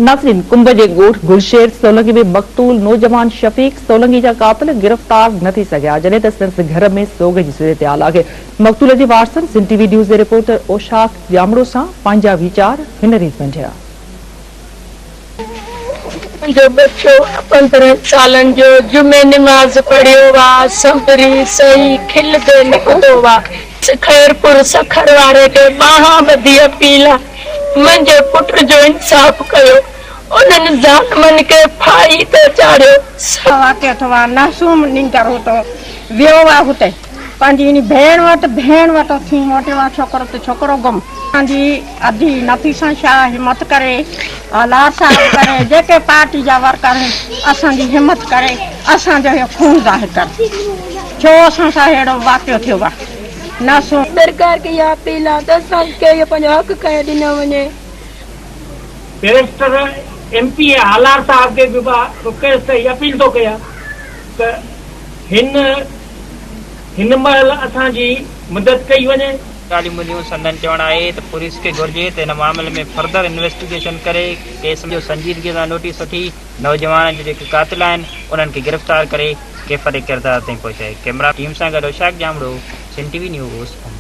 ناظرين ڪنب جي ڳوٺ گلشير سولنگي ۾ مقتول نوجوان شفيق سولنگي جا قاتل گرفتار نه ٿي سگهيا جڏهن ته سندس گهر ۾ سوڳ جي صورتحال آهي مقتول جي وارثن سنڌ ٽي وي نيوز جي رپورٽر اوشاق ڄامڙو سان پنهنجا ويچار هن ريت ونڊيا. منهنجو ٻچو 15 سالن جو جمعي نماز پڙهيو وا سنڀري سهي کلندي نڪتو وا خيرپور سکر واري کي ٻانهن ٻڌي اپيل آ منهنجي پٽ جو انصاف ڪيو انهن ظالمن کي ڦاهي تي چاڙهيو. واقعو ٿيو آ معصوم نينگر هتو ويو آ هتي پنهنجي انهي ڀيڻ وٽ ڀيڻ وٽ ٿي موٽيو آ ڇوڪرو ته ڇوڪرو گم. اسان جي ادي نفيسه شاهه همت ڪري لار صاحب ڪري جيڪي پارٽي جا ورڪر آهن اسان جي همت ڪري اسان جو اهو خون ظاهر ڪن ڇو اسان سان اهڙو واقعو ٿيو آ ناسون. سرڪار کي اها اپيل آ ته اسان کي اهو پنهنجو حق کڻي ڏنو وڃي. بئريسٽر ايم پي اي هالار صاحب کي به مان رڪويسٽ ۽ اپيل ٿو ڪيان ته هن هن مهل اسان جي مدد ڪئي وڃي. ڳالهيون ٻڌيون، سندن چوڻ آهي ته پوليس کي گهرجي ته هن معاملي ۾ فرڌر انويسٽيگيشن ڪري ڪيس جو سنجيدگي سان نوٽيس وٺي نوجوان جا جيڪي قاتل آهن انهن کي گرفتار ڪري ڪيفر ڪردار تائين پهچائي. ڪئميرا ٽيم سان گڏ Oshaq Jamro, Sindh T V news, Umb.